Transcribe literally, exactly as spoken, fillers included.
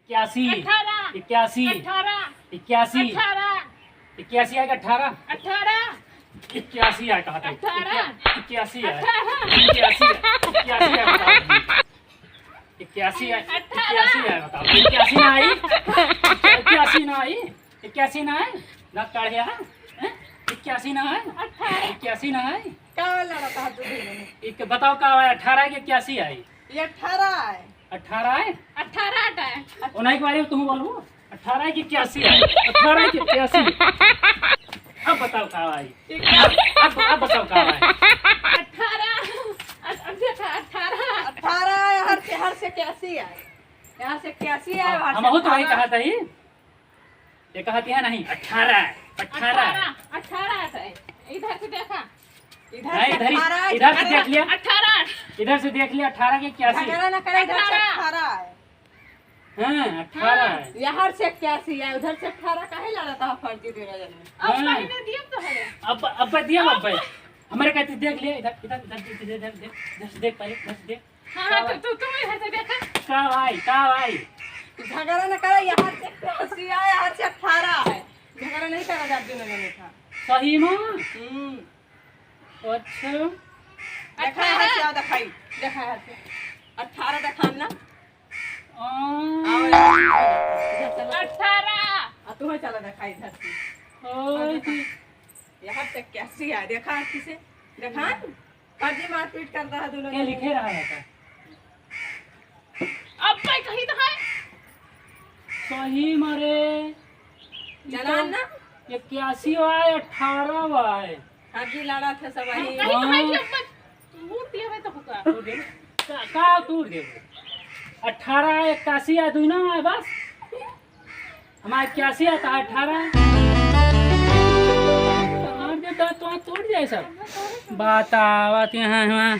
इक्यासी। अठारह। इक्यासी। अठारह। इक्यासी। अठारह। इक्यासी आए कि अठारह? अठारह। इक्यासी आए कहा था। अठारह। इक्या-, इक्यासी आए। अठारह। इक्यासी आए। इक्यासी आए, बताओ। इक्यासी आए। अठारह। इक्यासी आए, बताओ। इक्यासी ना आई? इक्यासी ना आई? इक्यासी ना आई? ना काढ़िया, हैं? इक्यासी ना आई? अठारह। इक्यासी ना आई? का वाला रहा था दो दिन में? एक बताओ का आए, अठारह आए कि इक्यासी आए? ये अठारह आए। अठारह आए? अठारह आटा है। उन्हीं के बारे में तुम बोलबो? अठारह आए कि इक्यासी आए? अठारह आए कि इक्यासी? अब बताओ का आए? ठीक है। अब, अब, अब बताओ का आए? अठारह, अब, अब देखा, अठारह। अठारह आए, हर से, हर से इक्यासी आए। यहाँ से इक्यासी आए, हर से हमहू तो वही अठारह। कहा था ही। ये कहती है नहीं, अठारह, अठारह। अठारह, अठारह है। इधर से देखा। इधर नहीं, से इधर ही, अठारह, इधर से अठारह, देख लिया। अठारह। इधर से देख लिया, अठारह के इक्यासी। झगड़ा ना करे, इधर से अठारह। अठारह है। हाँ, अठारह हाँ, है। यहाँ से इक्यासी है, उधर से अठारह काहे लड़ा था फर्जी दे रहे हैं? अब हाँ। महीने दिए तो है। अब, अब दिया अब। अब हमारे कहते देख लिया, इधर, इधर, इधर, इधर, इधर, इधर, इधर से देख पहले, इधर से देख। हाँ, हाँ, तो तू, तू इधर से देखा। का भाई, का भाई? झगड़ा न करे, यहाँ से इक्यासी आए, यहाँ से अठारह आए। झगड़ा नहीं करा जात दोनों जने का। सही में? हम्म। अच्छा। देखा है, अठारह। क्या दिखाई? देखा है, अठारह दिखा ना। आ। आओ, इधर चलो। अठारह। आ, तू ही चला दिखाई इधर से। ओए, हाँ, देखा। यहाँ से इक्यासी आए, देखा किसे? देखा? फर्जी मारपीट करता है दोनों क्या जने। लिखे रहा है का? अब मैं कही तो है। सही मारे। चला ना। इक्यासी आए, अठारह आए। फर्जी लड़ा थे सब वही। हम कही तो है कि हाँ। अब मैं तोड़ दिया मैं तो होगा। तोड़ दे। का, का तोड़ दे? अठारह, इक्यासी आ, दुई ना आए बस। हमारे इक्यासी आता है, अठारह। हमारे तो दांत वांत टूट जाए सब। बतावत यहाँ, यहाँ।